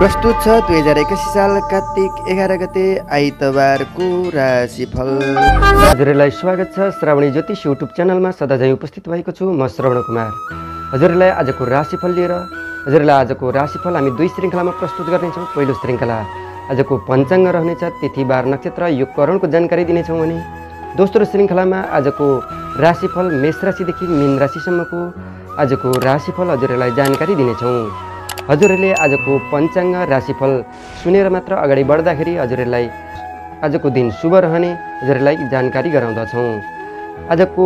प्रस्तुत छ 2081 साल कार्तिक 11 गते आइतबारको राशिफल। हजुरलाई स्वागत छ श्रावणी ज्योतिष युट्युब च्यानलमा। सदाझै उपस्थित भएको छु म श्रवण कुमार। हजुरलाई आजको राशिफल लिएर हजुरलाई आजको राशिफल हामी दुई श्रृङ्खलामा प्रस्तुत गर्नेछौँ। पहिलो श्रृङ्खला आजको पञ्चाङ्ग रहनेछ, तिथि बार नक्षत्र योग करणको जानकारी दिनेछौँ भने दोस्रो श्रृङ्खलामा आजको राशिफल मेष राशिदेखि मीन राशिसम्मको आजको राशिफल हजुरलाई जानकारी दिनेछौँ। हजुरहरूले आजको पञ्चाङ्ग राशिफल सुनेर मात्र अगाडि बढ्दाखेरि हजुरहरूलाई आजको दिन शुभ रहने हजुरहरूलाई जानकारी गराउँदछौँ। आजको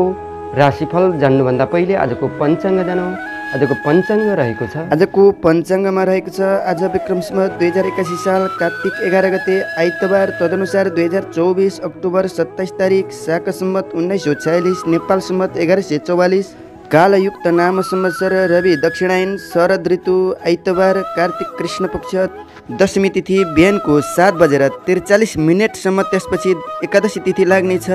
राशिफल जान्नुभन्दा पहिले आजको पञ्चाङ्ग जानौँ। आजको पञ्चाङ्ग रहेको छ, आजको पञ्चाङ्गमा रहेको छ आज विक्रम सम्वत 2081 साल कार्तिक 11 गते आइतबार, तदनुसार 2024 अक्टोबर 27 तारिक, शाक सम्वत 1946, नेपाल सम्वत 1144, कालयुक्त नाम संवत्सर, रवि दक्षिणायन, शरद ऋतु, आइतबार, कार्तिक कृष्ण पक्ष, दशमी तिथि बिहानको 7:43 त्यसपछि एकादशी तिथि लाग्नेछ।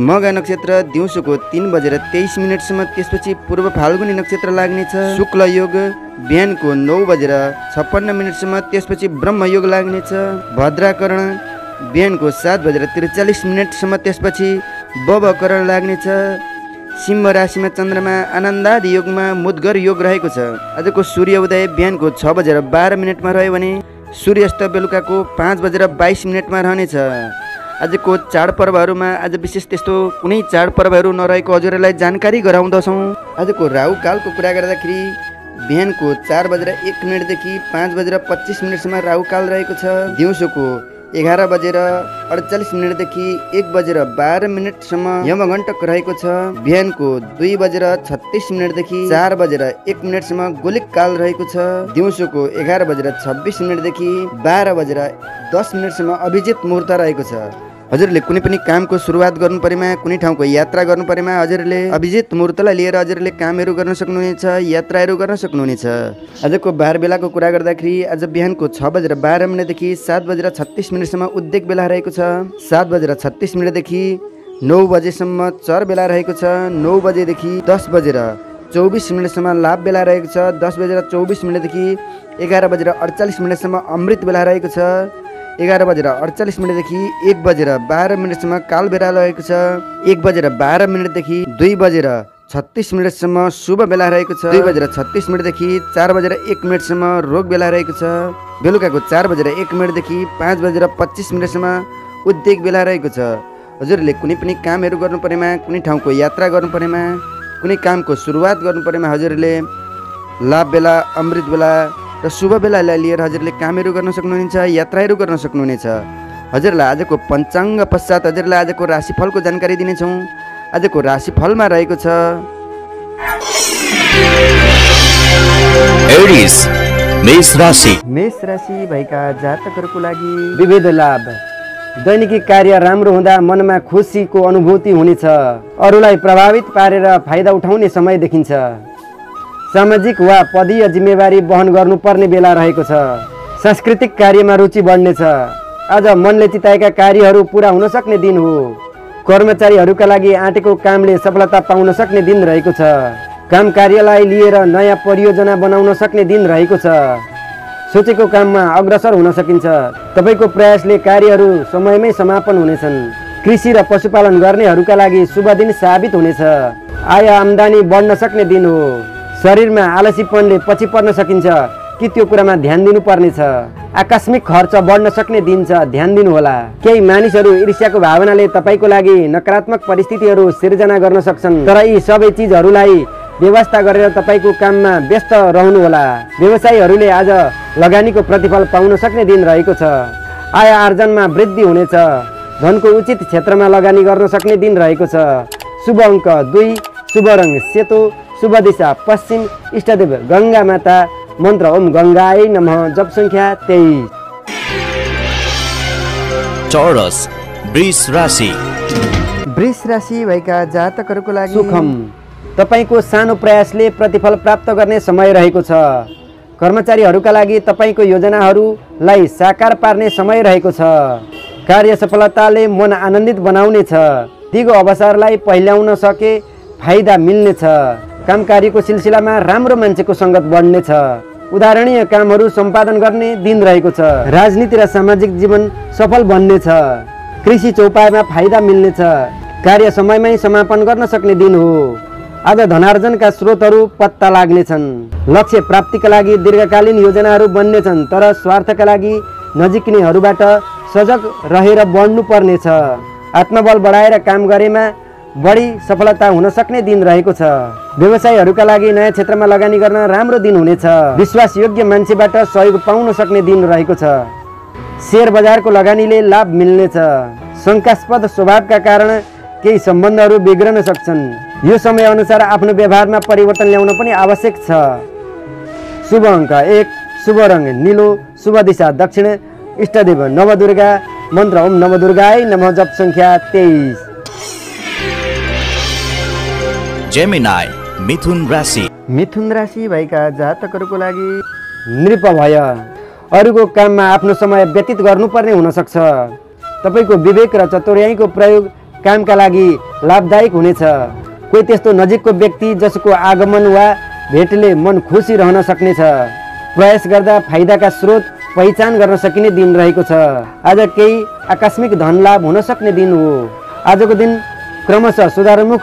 मघा नक्षत्र दिउँसोको 3:23 त्यसपछि पूर्व फाल्गुनी नक्षत्र लाग्नेछ। शुक्ल योग बिहानको 9:56 त्यसपछि ब्रह्म योग लाग्नेछ। भद्राकरण बिहानको 7:43 त्यसपछि बबकरण लाग्नेछ। सिंह राशिमा चन्द्रमा आनन्दादि योगमा मुद्गर योग रहेको छ। आजको सूर्य उदय बिहानको 6:12 रह्यो भने सूर्यास्त बेलुकाको 5:22 रहनेछ। आजको चाडपर्वहरूमा आज विशेष त्यस्तो कुनै चाडपर्वहरू नरहेको हजुरहरूलाई जानकारी गराउँदछौँ। आजको राहु कालको कुरा गर्दाखेरि बिहानको 4:01 देखि 5:25 राहु काल रहेको छ। दिउँसोको 11:48 देखि 1:12 यमघण्टक रहेको छ। बिहानको 2:36 देखि 4:01 गोलिक काल रहेको छ। दिउँसोको 11:26 देखि 12:10 अभिजित मुहूर्त रहेको छ। हजुरले कुनै पनि कामको सुरुवात गर्नु परेमा, कुनै ठाउँको यात्रा गर्नु परेमा हजुरले अभिजित मुहूर्तलाई लिएर हजुरले कामहरू गर्न सक्नुहुनेछ, यात्राहरू गर्न सक्नुहुनेछ। आजको बार बेलाको कुरा गर्दाखेरि आज बिहानको 6:12 देखि 7:36 उद्योग बेला रहेको छ। 7:36 देखि 9 बजेसम्म चर बेला रहेको छ। 9 बजेदेखि 10:24 लाभ बेला रहेको छ। 10:24 देखि 11:48 अमृत बेला रहेको छ। 11:48 देखि 1:12 काल बेला रहेको छ। 1:12 देखि 2:36 शुभ बेला रहेको छ। 2:36 देखि 4:01 रोग बेला रहेको छ। बेलुकाको 4:01 देखि 5:25 उद्योग बेला रहेको छ। हजुरले कुनै पनि कामहरू गर्नु परेमा, कुनै ठाउँको यात्रा गर्नु परेमा, कुनै कामको सुरुवात गर्नु परेमा हजुरले लाभ बेला, अमृत बेला र शुभ बेलालाई लिएर हजुरले कामहरू गर्न सक्नुहुनेछ, यात्राहरू गर्न सक्नुहुनेछ। हजुरलाई आजको पञ्चाङ्ग पश्चात हजुरलाई आजको राशिफलको जानकारी दिनेछौँ। आजको राशिफलमा रहेको छ एरिस मेष राशि। मेष राशि भएका जातकहरूको लागि विविध लाभ। दैनिकी कार्य राम्रो हुँदा मनमा खुसीको अनुभूति हुनेछ। अरूलाई प्रभावित पारेर फाइदा उठाउने समय देखिन्छ। सामाजिक वा पदीय जिम्मेवारी वहन गर्नुपर्ने बेला रहेको छ। सांस्कृतिक कार्यमा रुचि बढ्नेछ। आज मनले चिताएका कार्यहरू पुरा हुन सक्ने दिन हो। कर्मचारीहरूका लागि आँटेको कामले सफलता पाउन सक्ने दिन रहेको छ। काम कार्यलाई लिएर नयाँ परियोजना बनाउन सक्ने दिन रहेको छ। सोचेको काममा अग्रसर हुन सकिन्छ। तपाईँको प्रयासले कार्यहरू समयमै समापन हुनेछन्। कृषि र पशुपालन गर्नेहरूका लागि शुभ दिन साबित हुनेछ। आय आम्दानी बढ्न सक्ने दिन हो। शरीरमा आलसीपनले पछि पर्न सकिन्छ कि त्यो कुरामा ध्यान दिनुपर्नेछ। आकस्मिक खर्च बढ्न सक्ने दिन छ, ध्यान दिनुहोला। केही मानिसहरू ईर्ष्याको भावनाले तपाईँको लागि नकारात्मक परिस्थितिहरू सिर्जना गर्न सक्छन्, तर यी सबै चिजहरूलाई व्यवस्था गरेर तपाईँको काममा व्यस्त रहनुहोला। व्यवसायीहरूले आज लगानीको प्रतिफल पाउन सक्ने दिन रहेको छ। आय आर्जनमा वृद्धि हुनेछ। धनको उचित क्षेत्रमा लगानी गर्न सक्ने दिन रहेको छ। शुभ अङ्क 2, शुभ रङ सेतो, शुभ दिशा पश्चिम, इष्टदेव गङ्गा माता, मन्त्र ओम गङ्गाय नमः, जप संख्या 23। चौरस वृष राशि। वृष राशि भएका जातकहरूको लागि सुखम। तपाईँको सानो प्रयासले प्रतिफल प्राप्त गर्ने समय रहेको छ। कर्मचारीहरूका लागि तपाईँको योजनाहरूलाई साकार पार्ने समय रहेको छ। कार्य सफलताले मन आनन्दित बनाउनेछ। दिगो अवसरलाई पहिल्याउन सके फाइदा मिल्नेछ। काम कार्यको सिलसिलामा राम्रो मान्छेको सङ्गत बढ्नेछ। उदाहरणीय कामहरू सम्पादन गर्ने दिन रहेको छ। राजनीति र सामाजिक जीवन सफल बन्नेछ। कृषि चौपाईमा फाइदा मिल्नेछ। कार्य समयमै समापन गर्न सक्ने दिन हो। आज धनार्जनका स्रोतहरू पत्ता लाग्नेछन्। लक्ष्य प्राप्तिका लागि दीर्घकालीन योजनाहरू बन्नेछन्, तर स्वार्थका लागि नजिकनीहरूबाट सजग रहेर बढ्नु पर्नेछ। आत्मबल बढाएर काम गरेमा बढी सफलता हुन सक्ने दिन रहेको छ। व्यवसायीहरूका लागि नयाँ क्षेत्रमा लगानी गर्न राम्रो दिन हुनेछ। विश्वासयोग्य मान्छेबाट सहयोग पाउन सक्ने दिन रहेको छ। शेयर बजारको लगानीले लाभ मिल्नेछ। शङ्कास्पद स्वभावका कारण केही सम्बन्धहरू बिग्रन सक्छन्। यो समय अनुसार आफ्नो व्यवहारमा परिवर्तन ल्याउन पनि आवश्यक छ। शुभ अङ्क 1, शुभ रङ नीलो, शुभ दिशा दक्षिण, इष्टदेव नवदुर्गा, मन्त्र ओम नवदुर्गाय नमः, जप सङ्ख्या 23। जेमिनाई मिथुन राशि। मिथुन राशि भएका जातकहरूको लागि नृप भय। अरूको काममा आफ्नो समय व्यतीत गर्नुपर्ने हुनसक्छ। तपाईँको विवेक र चतुर्याइको प्रयोग कामका लागि लाभदायक हुनेछ। कोही त्यस्तो नजिकको व्यक्ति जसको आगमन वा भेटले मन खुसी रहन सक्नेछ। प्रयास गर्दा फाइदाका स्रोत पहिचान गर्न सकिने दिन रहेको छ। आज केही आकस्मिक धन लाभ हुन सक्ने दिन हो। आजको दिन क्रमशः सुधारमुख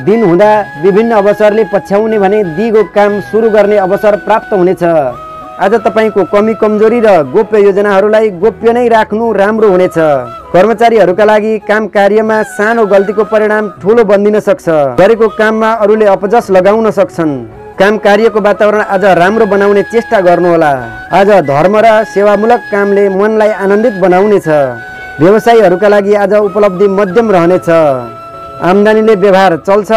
दिन हुँदा विभिन्न अवसरले पछ्याउने भने दिगो काम सुरु गर्ने अवसर प्राप्त हुनेछ। आज तपाईँको कमी कमजोरी र गोप्य योजनाहरूलाई गोप्य नै राख्नु राम्रो हुनेछ। कर्मचारीहरूका लागि काम कार्यमा सानो गल्तीको परिणाम ठुलो बन्दिन सक्छ। गरेको काममा अरूले अपजस लगाउन सक्छन्। काम कार्यको वातावरण आज राम्रो बनाउने चेष्टा गर्नुहोला। आज धर्म र सेवामूलक कामले मनलाई आनन्दित बनाउनेछ। व्यवसायीहरूका लागि आज उपलब्धि मध्यम रहनेछ। आम्दानीले व्यवहार चल्छ,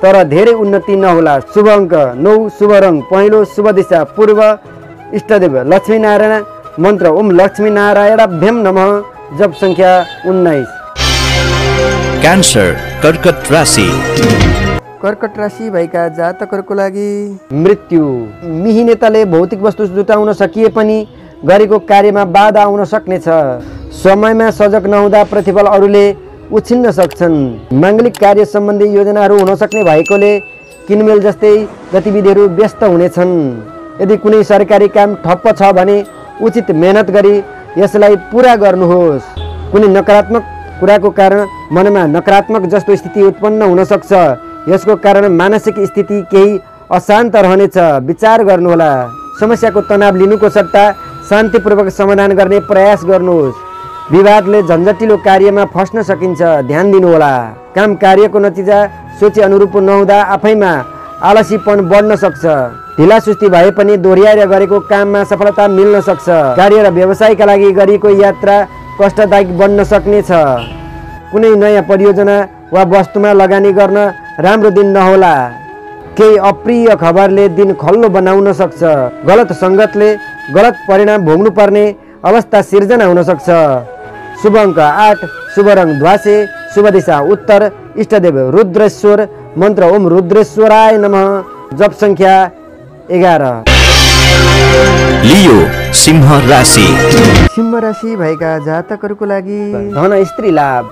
तर धेरै उन्नति नहोला। शुभ अङ्क 9, शुभ रङ पहेँलो, शुभ दिशा पूर्व, इष्टदेव लक्ष्मीनारायण, मन्त्र ओम लक्ष्मीनारायणाभ्यं नमः, जप सङ्ख्या 19। क्यान्सर कर्कट राशि। कर्कट राशि भएका जातकहरूको लागि मृत्यु। मिही नेताले भौतिक वस्तु जुटाउन सकिए पनि गरेको कार्यमा बाधा आउन सक्नेछ। समयमा सजग नहुँदा प्रतिफल अरूले उछिन्न सक्छन्। माङ्गलिक कार्य सम्बन्धी योजनाहरू हुन सक्ने भएकोले किनमेल जस्तै गतिविधिहरू व्यस्त हुनेछन्। यदि कुनै सरकारी काम ठप्प छ भने उचित मेहनत गरी यसलाई पुरा गर्नुहोस्। कुनै नकारात्मक कुराको कारण मनमा नकारात्मक जस्तो स्थिति उत्पन्न हुन सक्छ। यसको कारण मानसिक स्थिति केही अशान्त रहनेछ। विचार गर्नुहोला। समस्याको तनाव लिनुको सट्टा शान्तिपूर्वक समाधान गर्ने प्रयास गर्नुहोस्। विवादले झन्झटिलो कार्यमा फस्न सकिन्छ, ध्यान दिनुहोला। काम कार्यको नतिजा सोचे अनुरूप नहुँदा आफैमा आलसीपन बढ्न सक्छ। ढिलासुस्ती भए पनि दोहोऱ्याएर गरेको काममा सफलता मिल्न सक्छ। कार्य र व्यवसायका लागि गरिएको यात्रा कष्टदायक बन्न सक्नेछ। कुनै नयाँ परियोजना वा वस्तुमा लगानी गर्न राम्रो दिन नहोला। केही अप्रिय खबरले दिन खल्लो बनाउन सक्छ। गलत सङ्गतले गलत परिणाम भोग्नु पर्ने अवस्था सिर्जना हुन सक्छ। शुभ अङ्क 8, शुभ रङ ध्वासे, शुभ दिशा उत्तर, इष्टदेव रुद्रेश्वर, मन्त्र ओम रुद्रेश्वराय नमः, जप सङ्ख्या 11। लियो सिंह राशि। सिंह राशि भएका जातकहरूको लागि धन स्त्री लाभ।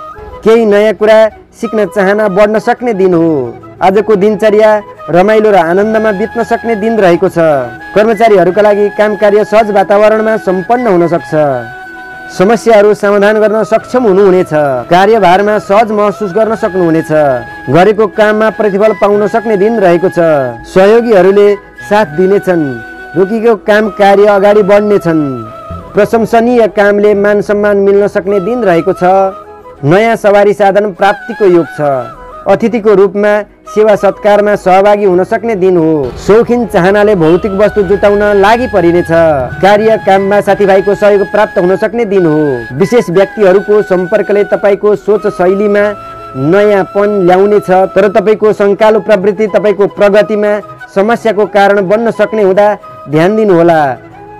केही नयाँ कुरा सिक्न चाहना बढ्न सक्ने दिन हो। आजको दिनचर्या रमाइलो र आनन्दमा बित्न सक्ने दिन रहेको छ। कर्मचारीहरूका लागि काम कार्य सहज वातावरणमा सम्पन्न हुन सक्छ। समस्याहरू समाधान गर्न सक्षम हुनुहुनेछ। कार्यभारमा सहज महसुस गर्न सक्नुहुनेछ। गरेको काममा प्रतिफल पाउन सक्ने दिन रहेको छ। सहयोगीहरूले साथ दिनेछन्। रोकिएको काम कार्य अगाडि बढ्नेछन्। प्रशंसनीय कामले मान सम्मान मिल्न सक्ने दिन रहेको छ। नयाँ सवारी साधन प्राप्तिको योग छ। अतिथिको रूपमा सेवा सत्कारमा सहभागी हुन सक्ने दिन हो। शौखिन चाहनाले भौतिक वस्तु जुटाउन लागि परिनेछ। कार्य काममा साथीभाइको सहयोग प्राप्त हुन सक्ने दिन हो। विशेष व्यक्तिहरूको सम्पर्कले तपाईँको सोच शैलीमा नयाँपन ल्याउनेछ, तर तपाईँको सङ्कालो प्रवृत्ति तपाईँको प्रगतिमा समस्याको कारण बन्न सक्ने हुँदा ध्यान दिनुहोला।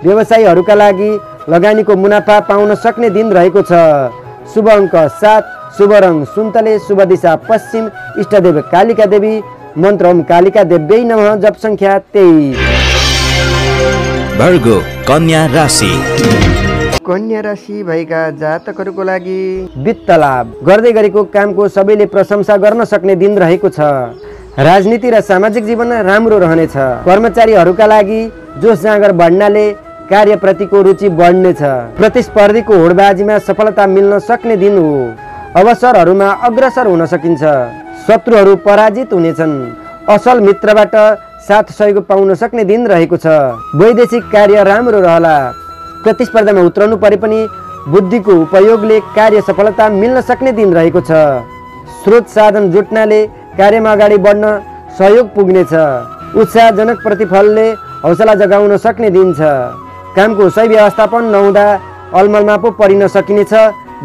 व्यवसायीहरूका लागि लगानीको मुनाफा पाउन सक्ने दिन रहेको छ। शुभ अङ्क 7, शुभ रङ सुन्तले, शुभ दिशा पश्चिम, इष्टदेव कालिका देवी, मन्त्र ओम कालिका देव्यै नमः, जप सङ्ख्या 23। वर्गो कन्या राशि। कन्या राशि भएका जातकहरूको लागि वित्त लाभ। गर्दै गरेको कामको सबैले प्रशंसा गर्न सक्ने दिन रहेको छ। राजनीति र सामाजिक जीवन राम्रो रहनेछ। कर्मचारीहरूका लागि जोस जाँगर बढ्नाले कार्यप्रतिको रुचि बढ्नेछ। प्रतिस्पर्धीको होडबाजीमा सफलता मिल्न सक्ने दिन हो। अवसरहरूमा अग्रसर हुन सकिन्छ। शत्रुहरू पराजित हुनेछन्। असल मित्रबाट साथ सहयोग पाउन सक्ने दिन रहेको छ। वैदेशिक कार्य राम्रो रहला। प्रतिस्पर्धामा उत्रनु परे पनि बुद्धिको उपयोगले कार्य सफलता मिल्न सक्ने दिन रहेको छ। स्रोत साधन जुट्नाले कार्यमा अगाडि बढ्न सहयोग पुग्नेछ। उत्साहजनक प्रतिफलले हौसला जगाउन सक्ने दिन छ। कामको सही व्यवस्थापन नहुँदा अलमलमा पो परिन सकिनेछ,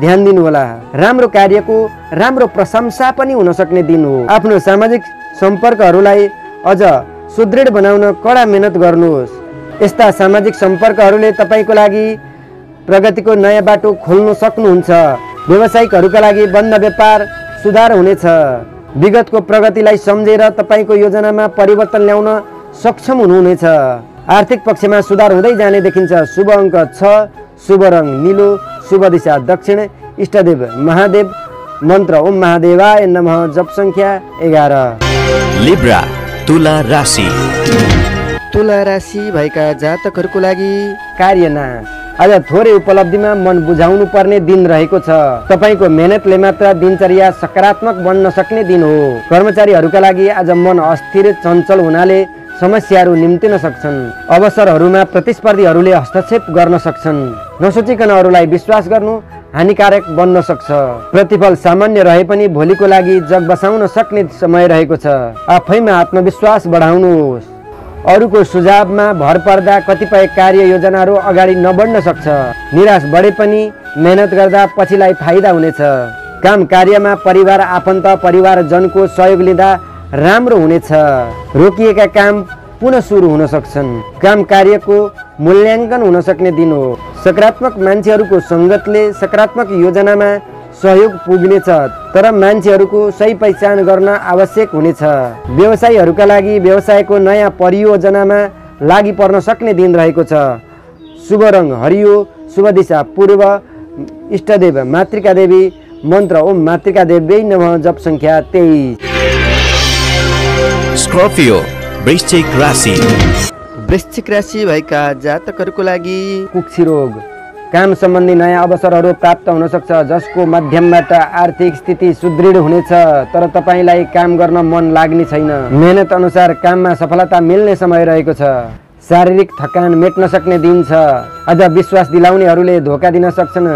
ध्यान दिनुहोला। राम्रो कार्यको राम्रो प्रशंसा पनि हुन सक्ने दिन हो। आफ्नो सामाजिक सम्पर्कहरूलाई अझ सुदृढ बनाउन कडा मेहनत गर्नुहोस्। यस्ता सामाजिक सम्पर्कहरूले तपाईँको लागि प्रगतिको नयाँ बाटो खोल्न सक्नुहुन्छ। व्यवसायिकहरूका लागि बन्द व्यापार सुधार हुनेछ। विगतको प्रगतिलाई सम्झेर तपाईँको योजनामा परिवर्तन ल्याउन सक्षम हुनुहुनेछ। आर्थिक पक्षमा सुधार हुँदै जाने देखिन्छ। शुभ अङ्क 6, शुभ रङ नीलो, शुभ दिशा दक्षिण, इष्टदेव महादेव, मन्त्र ओम महादेवाय नमः, जप सङ्ख्या 11। लिब्रा तुला राशि। तुला राशि भएका जातकहरूको लागि कार्यनाश। आज थोरै उपलब्धिमा मन बुझाउनु पर्ने दिन रहेको छ। तपाईँको मेहनतले मात्र दिनचर्या सकारात्मक बन्न सक्ने दिन हो। कर्मचारीहरूका लागि आज मन अस्थिर चञ्चल हुनाले समस्याहरू निम्तिन सक्छन्। अवसरहरूमा प्रतिस्पर्धीहरूले हस्तक्षेप गर्न सक्छन्। नसोचिकन अरूलाई विश्वास गर्नु हानिकारक बन्न सक्छ। प्रतिफल सामान्य रहे पनि भोलिको लागि जग बसाउन सक्ने समय रहेको छ। आफैमा आत्मविश्वास बढाउनुहोस्। अरूको सुझावमा भर पर्दा कतिपय कार्य योजनाहरू अगाडि नबढ्न सक्छ। निराश बढे पनि मेहनत गर्दा पछिलाई फाइदा हुनेछ। काम कार्यमा परिवार आफन्त परिवारजनको सहयोग लिँदा राम्रो हुनेछ। रोकिएका काम पुनः सुरु हुन सक्छन्। काम कार्यको मूल्याङ्कन हुन सक्ने दिन हो। सकारात्मक मान्छेहरूको सङ्गतले सकारात्मक योजनामा सहयोग पुग्नेछ, तर मान्छेहरूको सही पहिचान गर्न आवश्यक हुनेछ। व्यवसायीहरूका लागि व्यवसायको नयाँ परियोजनामा लागि पर्न सक्ने दिन रहेको छ। शुभ रङ हरियो, शुभ दिशा पूर्व, इष्टदेव मातृका देवी, मन्त्र ओम मातृका देवी नमः, जप सङ्ख्या 23। स्कर्पियो वृश्चिक राशि। वृश्चिक राशि भएका जातकहरूको लागि कुक्षी रोग। काम सम्बन्धी नयाँ अवसरहरू प्राप्त हुन सक्छ, जसको माध्यमबाट आर्थिक स्थिति सुदृढ हुनेछ, तर तपाईँलाई काम गर्न मन लाग्ने छैन। मेहनत अनुसार काममा सफलता मिल्ने समय रहेको छ। शारीरिक थकान मेट्न सक्ने दिन छ। आज विश्वास दिलाउनेहरूले धोका दिन सक्छन्,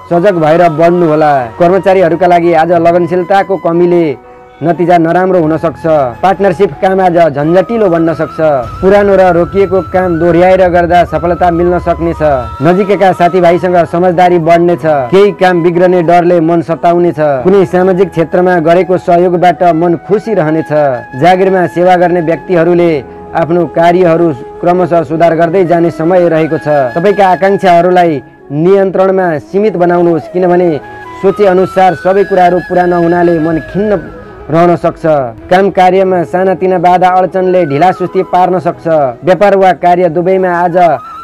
सजग भएर बढ्नुहोला। कर्मचारीहरूका लागि आज लगनशीलताको कमीले नतिजा नराम्रो हुन सक्छ। पार्टनरसिप काम आज झन्झटिलो बन्न सक्छ। पुरानो र रोकिएको काम दोहोऱ्याएर गर्दा सफलता मिल्न सक्नेछ। नजिकैका साथीभाइसँग समझदारी बढ्नेछ। केही काम बिग्रने डरले मन सताउनेछ। कुनै सामाजिक क्षेत्रमा गरेको सहयोगबाट मन खुसी रहनेछ। जागिरमा सेवा गर्ने व्यक्तिहरूले आफ्नो कार्यहरू क्रमशः सुधार गर्दै जाने समय रहेको छ। तपाईँका आकाङ्क्षाहरूलाई नियन्त्रणमा सीमित बनाउनुहोस्, किनभने सोचे अनुसार सबै कुराहरू पुरा नहुनाले मन खिन्न रहन सक्छ। काम कार्यमा सानातिना बाधा अडचनले ढिला सुस्ती पार्न सक्छ। व्यापार वा कार्य दुवैमा आज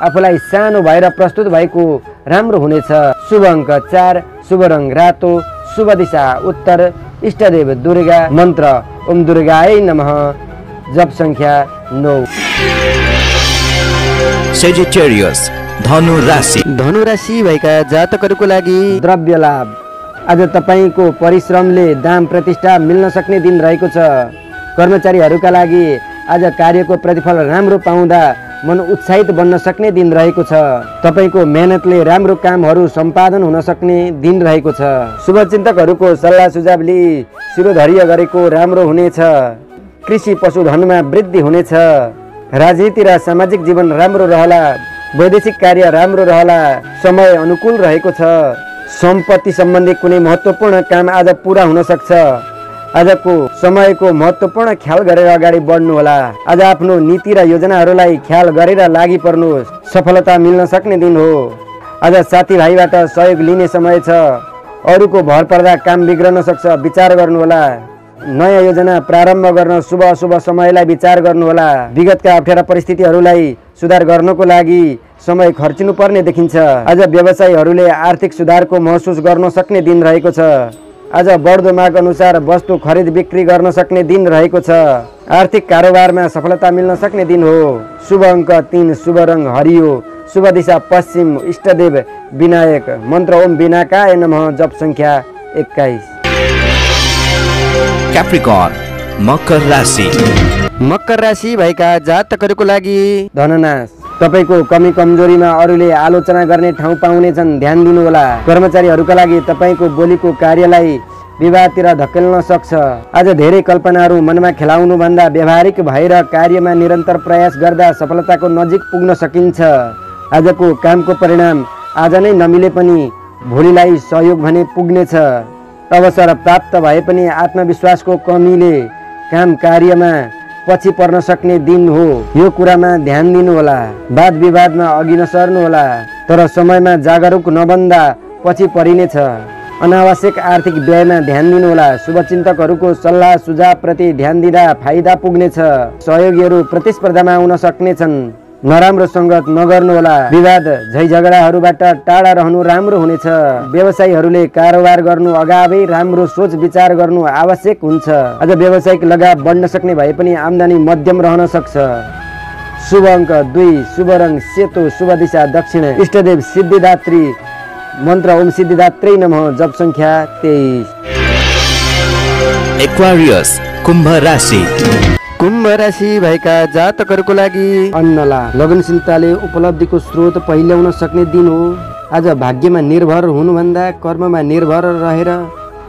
आफूलाई सानो भएर प्रस्तुत भएको राम्रो हुनेछ। शुभ अङ्क 4, शुभ रङ रातो, शुभ दिशा उत्तर, इष्टदेव दुर्गा, मन्त्र ओम दुर्गाय नमः, जप सङ्ख्या 9। सेजिटेरियस धनु राशि। धनु राशि भएका जातकहरूको लागि द्रव्य लाभ। आज तपाईँको परिश्रमले दाम प्रतिष्ठा मिल्न सक्ने दिन रहेको छ। कर्मचारीहरूका लागि आज कार्यको प्रतिफल राम्रो पाउँदा मन उत्साहित बन्न सक्ने दिन रहेको छ। तपाईँको मेहनतले राम्रो कामहरू सम्पादन हुन सक्ने दिन रहेको छ। शुभचिन्तकहरूको सल्लाह सुझाव लिई शिरोधार्य गरेको राम्रो हुनेछ। कृषि पशुधनमा वृद्धि हुनेछ। राजनीति र सामाजिक जीवन राम्रो रहला। वैदेशिक कार्य राम्रो रहला। समय अनुकूल रहेको छ। सम्पत्ति सम्बन्धी कुनै महत्त्वपूर्ण काम आज पुरा हुन सक्छ। आजको समयको महत्त्वपूर्ण ख्याल गरेर अगाडि बढ्नुहोला। आज आफ्नो नीति र योजनाहरूलाई ख्याल गरेर लागि पर्नुहोस्। सफलता मिल्न सक्ने दिन हो। आज साथीभाइबाट सहयोग लिने समय छ। अरूको भर पर्दा काम बिग्रन सक्छ, विचार गर्नुहोला। नयाँ योजना प्रारम्भ गर्न शुभ अशुभ समयलाई विचार गर्नुहोला। विगतका अप्ठ्यारा परिस्थितिहरूलाई सुधार गर्नको लागि समय खर्चिनु पर्ने देखिन्छ। आज व्यवसायीहरूले आर्थिक सुधारको महसुस गर्न सक्ने दिन रहेको छ। आज बढ्दो माग अनुसार वस्तु खरिद बिक्री गर्न सक्ने दिन रहेको छ। आर्थिक कारोबारमा सफलता मिल्न सक्ने दिन हो। शुभ अङ्क 3, शुभ रङ हरियो, शुभ दिशा पश्चिम, इष्टदेव विनायक, मन्त्र ओम विनायकाय नमः, जप संख्या 21। क्याप्रिकर्न मकर राशि। मकर राशि भएका जातकहरूको लागि धननाश। तपाईको कमी कमजोरीमा अरूले आलोचना गर्ने ठाउँ पाउनेछन्, ध्यान दिनुहोला। कर्मचारीहरूका लागि तपाईको बोलीको कार्यलाई विवादतिर धकेल्न सक्छ। आज धेरै कल्पनाहरू मनमा खेलाउनु भन्दा व्यावहारिक भएर कार्यमा निरन्तर प्रयास गर्दा सफलताको नजिक पुग्न सकिन्छ। आजको कामको परिणाम आज नै नमिले पनि भोलिलाई सहयोग भने पुग्नेछ। अवसर प्राप्त भए पनि आत्मविश्वासको कमीले काम कार्यमा पछि पर्न सक्ने दिन हो। यो कुरामा ध्यान दिनुहोला। वाद विवादमा अघि नसर्नुहोला, तर समयमा जागरुक नबन्दा पछि परिनेछ। अनावश्यक आर्थिक व्ययमा ध्यान दिनुहोला। शुभचिन्तकहरूको सल्लाह सुझाव प्रति ध्यान दिँदा फाइदा पुग्नेछ। सहयोगीहरू प्रतिस्पर्धामा आउन सक्नेछन्, नराम्रो सङ्गत नगर्नुहोला। विवाद झैझगडाहरूबाट टाढा रहनु राम्रो हुनेछ। व्यवसायीहरूले कारोबार गर्नु अगावै राम्रो सोच विचार गर्नु आवश्यक हुन्छ। आज व्यावसायिक लगाव बढ्न सक्ने भए पनि आम्दानी मध्यम रहन सक्छ। शुभ अङ्क 2, शुभ रङ सेतो, शुभ दिशा दक्षिण, इष्टदेव सिद्धिदात्री, मन्त्र ओम सिद्धिदात्रै नमः, जप संख्या 23। एक्वारियस कुम्भ राशि। कुम्भ राशि भएका जातकहरूको लागि अन्नला लगनशीलताले उपलब्धिको स्रोत पहिल्याउन सक्ने दिन हो। आज भाग्यमा निर्भर हुनुभन्दा कर्ममा निर्भर रहेर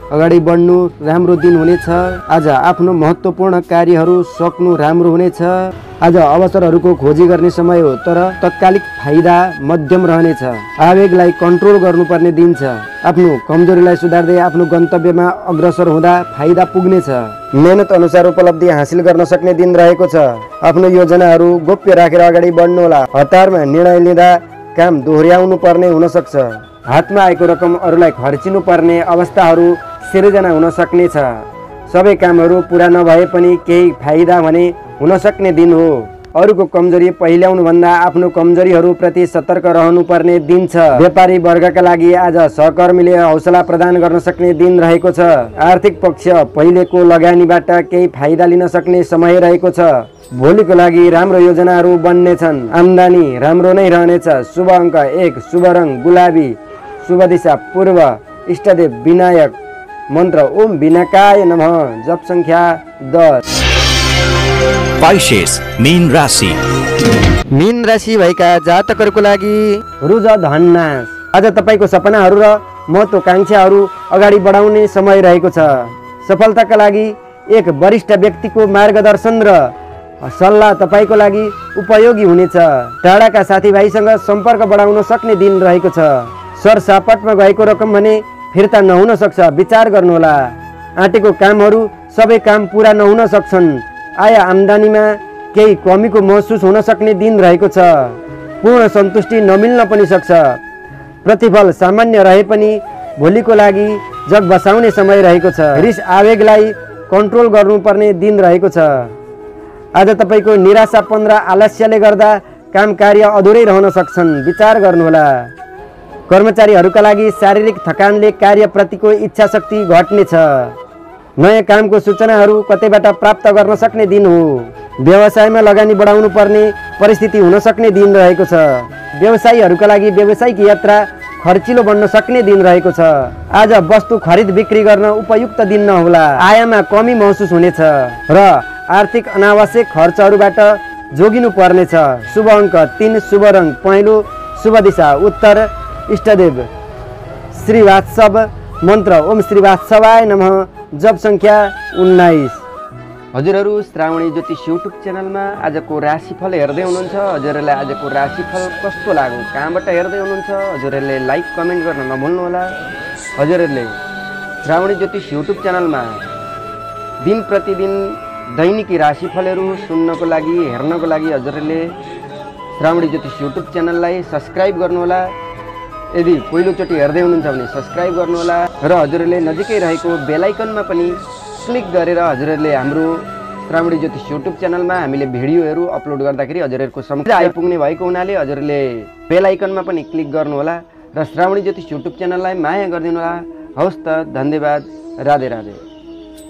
अगाडि बढ्नु राम्रो दिन हुनेछ। आज आफ्नो महत्त्वपूर्ण कार्यहरू सक्नु राम्रो हुनेछ। आज अवसरहरूको खोजी गर्ने समय हो, तर तत्कालिक फाइदा मध्यम रहनेछ। आवेगलाई कन्ट्रोल गर्नुपर्ने दिन छ। आफ्नो कमजोरीलाई सुधार्दै आफ्नो गन्तव्यमा अग्रसर हुँदा फाइदा पुग्नेछ। मेहनत अनुसार उपलब्धि हासिल गर्न सक्ने दिन रहेको छ। आफ्नो योजनाहरू गोप्य राखेर अगाडि बढ्नुहोला। हतारमा निर्णय लिँदा काम दोहोर्याउनु पर्ने हुन सक्छ। हातमा आएको रकम अरूलाई खर्चिनु पर्ने अवस्थाहरू सिर्जना हुन सक्नेछ। सबै कामहरू पुरा नभए पनि केही फाइदा भने हुन सक्ने दिन हो। अरूको कमजोरी पहिल्याउनु भन्दा आफ्नो कमजोरीहरू प्रति सतर्क रहनु पर्ने दिन छ। व्यापारी वर्गका लागि आज सहकर्मीले हौसला प्रदान गर्न सक्ने दिन रहेको छ। आर्थिक पक्ष पहिलेको लगानीबाट केही फाइदा लिन सक्ने समय रहेको छ। भोलिको लागि राम्रो योजनाहरू बन्नेछन्। आम्दानी राम्रो नै रहनेछ। शुभ अङ्क 1, शुभ रङ गुलाबी, शुभ दिशा पूर्व, इष्टदेव विनायक, मन्त्र ओम विनायकाय नमः, जप संख्या 10। पाइसेस मीन राशि। मीन राशि भएका जातकहरूको लागि रुज धननाश। आज तपाईको सपनाहरू र महत्त्वाकांक्षाहरू अगाडि बढाउने समय रहेको छ। सफलताका लागि एक वरिष्ठ व्यक्तिको मार्गदर्शन र सल्लाह तपाईको लागि उपयोगी हुनेछ। टाढाका साथीभाइसँग सम्पर्क बढाउन सक्ने दिन रहेको छ। सरसापटमा गएको रकम भने फिर्ता नहुन सक्छ, विचार गर्नुहोला। आँटेको कामहरू सबै काम पुरा नहुन सक्छन्। आय आम्दानीमा केही कमीको महसुस हुन सक्ने दिन रहेको छ। पूर्ण सन्तुष्टि नमिल्न पनि सक्छ। प्रतिफल सामान्य रहे पनि भोलिको लागि जग बसाउने समय रहेको छ। रिस आवेगलाई कन्ट्रोल गर्नुपर्ने दिन रहेको छ। आज तपाईको निराशापन र आलस्यले गर्दा काम कार्य अधुरै रहन सक्छन्, विचार गर्नुहोला। कर्मचारीहरूका लागि शारीरिक थकानले कार्यप्रतिको इच्छा शक्ति घट्नेछ। नयाँ कामको सूचनाहरू कतैबाट प्राप्त गर्न सक्ने दिन हो। व्यवसायमा लगानी बढाउनु पर्ने परिस्थिति हुन सक्ने दिन रहेको छ। व्यवसायीहरूका लागि व्यावसायिक यात्रा खर्चिलो बन्न सक्ने दिन रहेको छ। आज वस्तु खरिद बिक्री गर्न उपयुक्त दिन नहोला। आयमा कमी महसुस हुनेछ र आर्थिक अनावश्यक खर्चहरूबाट जोगिनु पर्नेछ। शुभ अङ्क 3, शुभ रङ पहेँलो, शुभ दिशा उत्तर, इष्टदेव श्रीवात्सव, मन्त्र ओम श्रीवात्सवाय नमः, जप संख्या 19। हजुरहरू श्रावणी ज्योतिष युट्युब च्यानलमा आजको राशिफल हेर्दै हुनुहुन्छ। हजुरहरूलाई आजको राशिफल कस्तो लाग्यो, कहाँबाट हेर्दै हुनुहुन्छ, हजुरहरूले लाइक कमेन्ट गर्न नभुल्नुहोला। हजुरहरूले श्रावणी ज्योतिष युट्युब च्यानलमा दिन प्रतिदिन दैनिकी राशिफलहरू सुन्नको लागि, हेर्नको लागि हजुरहरूले श्रावणी ज्योतिष युट्युब च्यानललाई सब्सक्राइब गर्नुहोला। यदि पहिलोचोटि हेर्दै हुनुहुन्छ भने सब्सक्राइब गर्नुहोला र हजुरहरूले नजिकै रहेको बेल आइकनमा पनि क्लिक गरेर हजुरहरूले हाम्रो श्रावणी ज्योतिष युट्युब च्यानलमा हामीले भिडियोहरू अपलोड गर्दाखेरि हजुरहरूको समक्ष आइपुग्ने भएको हुनाले हजुरहरूले बेल आइकनमा पनि क्लिक गर्नुहोला र श्रावणी ज्योतिष युट्युब च्यानललाई माया गरिदिनुहोला। हवस् त, धन्यवाद। राधे राधे।